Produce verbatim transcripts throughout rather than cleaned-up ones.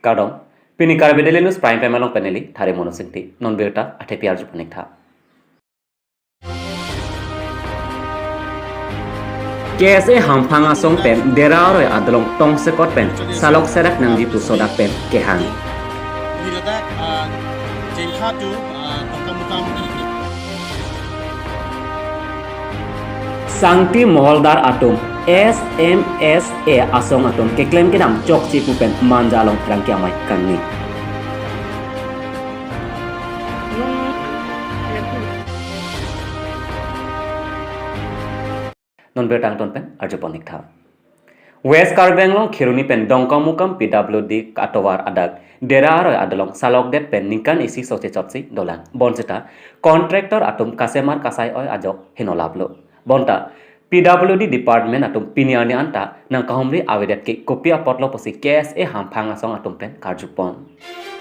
Kardom, pini Karbi Daily News Prime Time along pen neli Thari Mono Singti, non birta athepi arju pon ik tha. K S A hamphang asong pen Dera aroi adolong tongsekot pen salok serak nangji pu sodak pen kehang. Niladak, ah, Jengkha to, ah, Dongkamukam. Sangti Moholdar atum S M S A asong atum keklem kedam chokche pu pen Manja along pherangke amei kangni. Non birta angton pen arju pon ik tha. West Karbi Anglong Kheroni pen Dongkamukam P W D atovar adak Dera aroi adolong salok det pen ningkan isi soche chotsi dolang. Bonseta contractor atum kasemar kasai-oi ajok heno laplo. Bonta P W D department atum pini arni anta nangkahumri avedet ke kopi apotlo pusi K S A hamphang asong atum pen karju pon.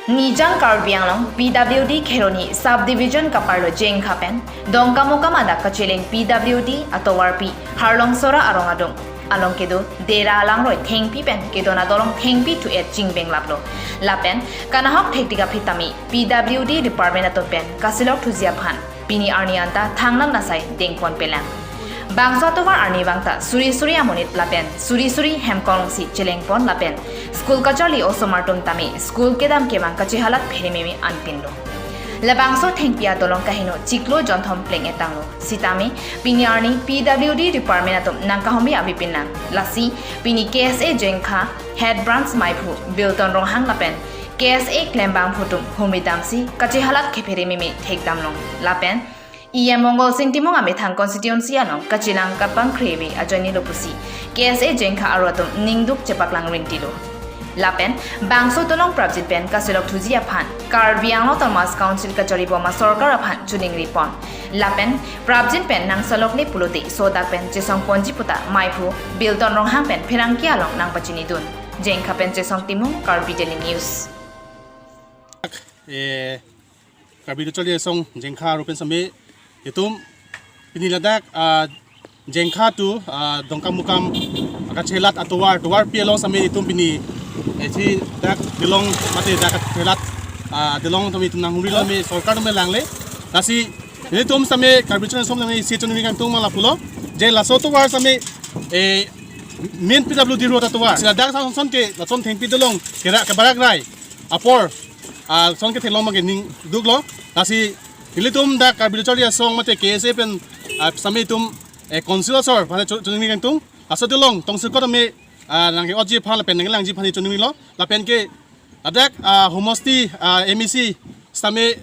Nijang Karbi Anglong P W D Kheroni Subdivision kaparlo Jengkha pen Dongkamukam adak kacheleng P W D atovarpi Harlongsora arong adung along kedo Dera alangroi thengpi pen kedon adolong thengpi thu-et chingbeng laplo. Lapen kanahok thektik aphi tame P W D department atum pen kasilok thuji aphan pini arni anta thangnat asai dengpon pelang. Bangso atovar arnivang ta suri suri amonit lapen suri suri hemkong si chelengpon lapen school kacharli osomar atum tame school kedam kevang kachehalat pherememe anpinlo. Labangso thengpi adolong kaheno chiklo jonthom pleng-et tanglo. Sitame pini arni P W D department atum nangkahumri avepin nang. Lasi pini K S A Jengkha Head Branch meiphu Bilton Ronghang lapen K S A klembangphu atum humri damsi kachehalat kepherememe thekdamlong. Lapen E M Mongol Sing Timung amethang constituency along kachelang kapangkre ave ajoinelo pusi K S A Jengkha aro atum ningduk chepaklang rintilo. Lapen bangso dolong prapjin pen kasilok thuji aphan Karbi Anglong Autonomous Council kacharibom asorkar aphan choningri pon. Lapen prapjin pen nangsalokle pulote sodak pen chesong ponji puta meiphu Bilton Ronghang pen pherangke along nangpachinidun. Jengkha pen Chesong Timung, Karbi Daily News. Eh, Karbi Lo Charli Asong Jengkha aro pen same itum pini ladak, ah, Jengkha to, ah, Dongkamukam kachelat atovar, tovarpi along same itum pini, eh, si dak dolong mate dak kachelat, ah, dolong tame itum nanghumrilo me sorkar tame langle. Lasi itum same Karbi Lo Charli Asong same isi choningri kangtung ma lapulo. Je laso atovar same, eh, main P W D road atovar. Si ladak asonson ke lason thengpi dolong kera kebarak rai apor, ah, lason kethelong abangke ningduklo. Lasi ilitum dak Karbi Lo Charli Asong mate K S A pen, ah, same itum, eh, council asor aphan cho-, choningri kangtung. Laso dolong tongsekot tame, ah, nangke-otji aphan lapen nangkelangji aphan choningrilo. Lapen ke ladak, ah, homosti, ah, M A C same,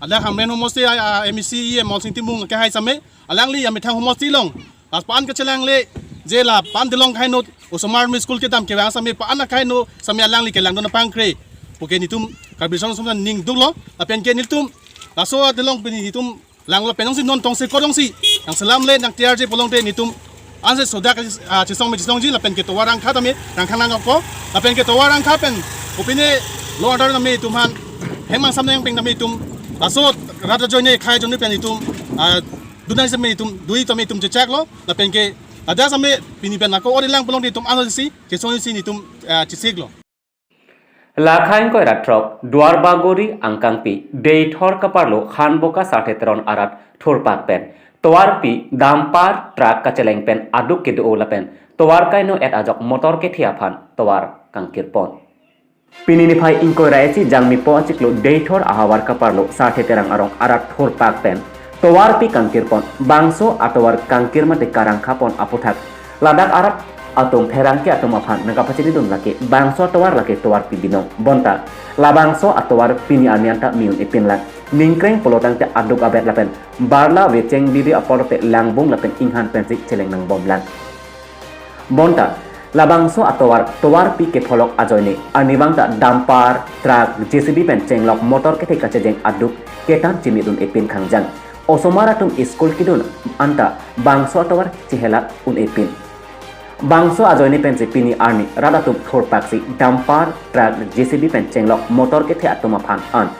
ladak Hamren homosti, ah, ah, M A C E M Mongol Sing Timung kehai same alangli amethang homosti along la pan kachelangle, je la pan dolong kaheno, osomar atum school kedam kevang same pan kaheno same alangli kelangdun apangkre pu ke nitum Karbi Lo Charli Asong ningduklo. Lapen ke nitum laso dolong pini nitum langlo pen jongsi non tongsekot jongsi nangselamle nangtiyarji pulote nitum anse sodak, ah, chesong me chesongji lapen ke tovar rangkha tame rangkha nangkokpo. Lapen ke tovar rangkha pen kopine law order tame itum aphan hemang samnang peng tame itum laso rat ajoine khei ajoine pen itum, ah, dunai same itum dui tame itum chechaklo. Lapen ke ladak same pini pen ako ori lang pulote itum ano si chesong si nitum, ah, chesiklo. Lakhai ingkoi ra throk Duarbagori angkangpi Deithor kaparlo Khanboka Sarthe Teron arat thurpak pen tovarpi dumper truck kacheleng pen aduk kedo lapen tovar kaino-et ajok motor kethe aphan tovar kangkirpon. Pini niphai ingkoi ra isi Jangmipo achiklo Deithor ahavar kaparlo Sarthe Terang arong arat thurpak pen tovarpi kangkirpon. Bangso atovar kangkir mate karangkhapon aphuthak ladak arat atum pherangke atum aphan nangkapachinidun lake bangso atovar lake tovarpi binong. Bonta labangso atovar pini arni anta mi-un-e pinlang. Ningkreng pulo tangte aduk abet lapen barla vecheng bidi apor te langbung lapen inghan pensi cheleng nangbomlang. Bonta labangso atovar tovarpi kepholok ajoine arnivang ta dumper, truck, J C B pen chenglok motor kethe kachejeng aduk ketan chimit un-e pin khangjang. Osomar atum school kedun anta bangso atovar chehelat un-e pin. Bangso ajoine pensi pini arni rat atum thurpaksi dumper, truck, J C B pen chenglok motor kethe atum aphan an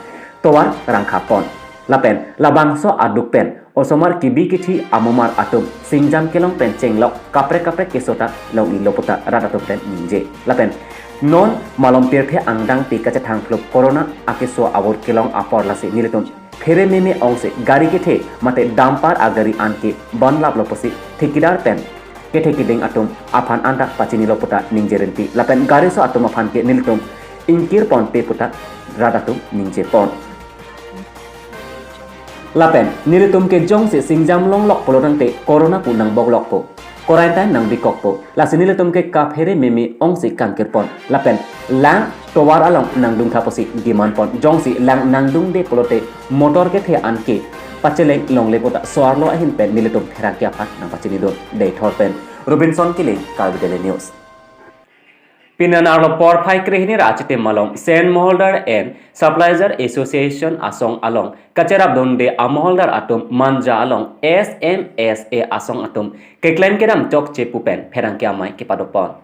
tovar rangkhapon. Lapen labangso aduk pen osomar kebi kethi amomar atum singjam kelong pen chenglok kaprek kaprek keso ta long-ilo puta rat atum pen ningje. Lapen non malom pirthe angdengpi kachethang phlup corona akeso avur kelong apor lasi nelitum phere meme ongsi gari kethe mate dumper agari anke bandh laplo pusi thekidar pen kethe keding atum aphan anta pachinilo puta ningje rinti. Lapen gari so atum aphan ke nelitum ingkir ponpe puta rat atum ningje pon. Lapen nelitum ke jongsi singjam longlok pulo tangte corona pu nangboklokpo, quarantine nangbikokpo. Lasi nelitum ke kaphere meme ongsi kangkir pon. Lapen lang tovar along nangdungtha pusi demand pon. Jongsi lang nangdungde pulote motor kethe anke pacheleng longle puta so-arlo ahin pen nelitum pherangke aphan nangpachinidun. Deithor pen Robinson Killing, Karbi Daily News. Pini arlo porphai krehini ra achitim along Sand Moholder and Supplier Association asong along kacherapdunde amoholdar atum Manja along S M S A asong atum keklem kedam chokche pu pen pherangke amei kepadopon.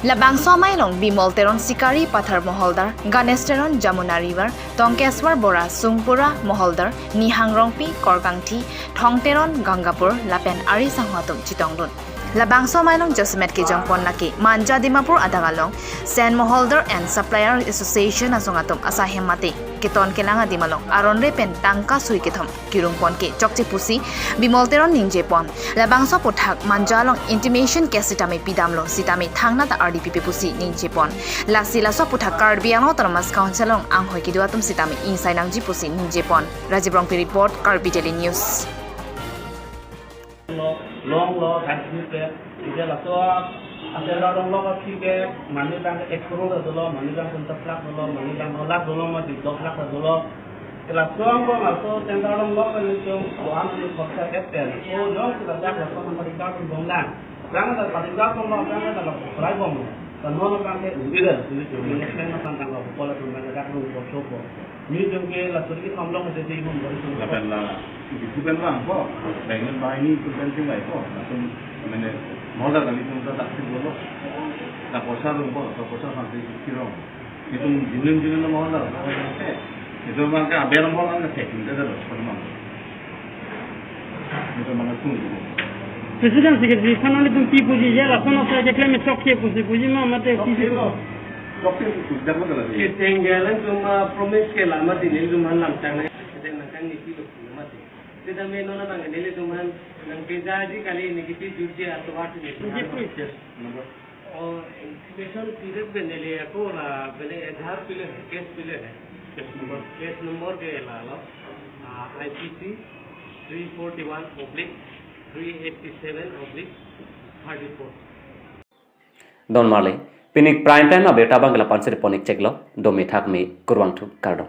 Labangso amei along Bimol Teron Sikari Pathar Moholdar, Ganesh Teron Jamuna River, Tongkeswar Bora Sungpura Moholdar, Nihang Rongpi Korkangthi, Thong Teron Gangapur lapen ari sangho atum chetongdun. Labangso amei along jasemet kejongpon lake Manja Dimapur adak along Sand Moholder and Supplier Association asong atum asai hem mate keton kelang adim along aron re pen tangka sui kethom kirung pon ke chokche pusi Bimol Teron ningje pon. Labangso aputhak Manja along intimation case sitame pidamlo sitame thangnat ardi pipe pusi ningje pon. Lasi laso aputhak Karbi Anglong Autonomous Council along anghoi kedo atum sitame ingsai nangji pusi ningje pon. Rajiv Rongpi report, Karbi Daily News. Longlo, longlo, thank you ke. Ike laso, asal longlo, longlo, thik ke, mane bang ek crore dolo, mane bang pon lakh dolo, mane bang no lakh dolo, ma di dos lakh dolo. Ke laso angko, laso tender longlo, ke laso, ko am ni khorcha ke pen. Ko jong ke laso, laso man patika pun bong lang. Bang na patika pun bong, bang na patika pun bong. Kan no bang ke, udah, udah, udah, next time na pantang ko, ko laso bang ke dak rung ko, chok ko. Nelitum ke la suri ke thamlong ke dei mun bor suri. Lapen la, di kuben bang ko, bank bai ni kuben sing bai ko, langsung, mane, moholdar kami tum ta tak sing bolo. Na poisa rung ko, na poisa sampai sirong. Itum jinin jinin na moholdar, na moholdar ke. Itum bang ke aber moholdar na ke, kita dah, pernah. President, Secretary aphan nanglitum pi puji, ya lason asai keklem chokche pusi puji ma mate pi puji? Chokche pusi, chokche pusi, chokche pusi. Keteng galang cuma promise ke lama di nelitum aphan lam chang nai, keteng nangkang ni pilo puji mate. Sitame non abang nelitum aphan nangkejaji kali negative duty atovar si nelitum aphan. Yes, number. Oh, intimation period pen neli ako la, bele Aadhaar pile hai, case pile hai. Case number. Case number ke lalo, ah, I P C three forty-one oblique three eighty-seven oblique thirty-four. Don Marley, pini prime time abirta abang ke lapu-an si ri pon-ik cheklo, dome thakme, kurvangthu, kardom.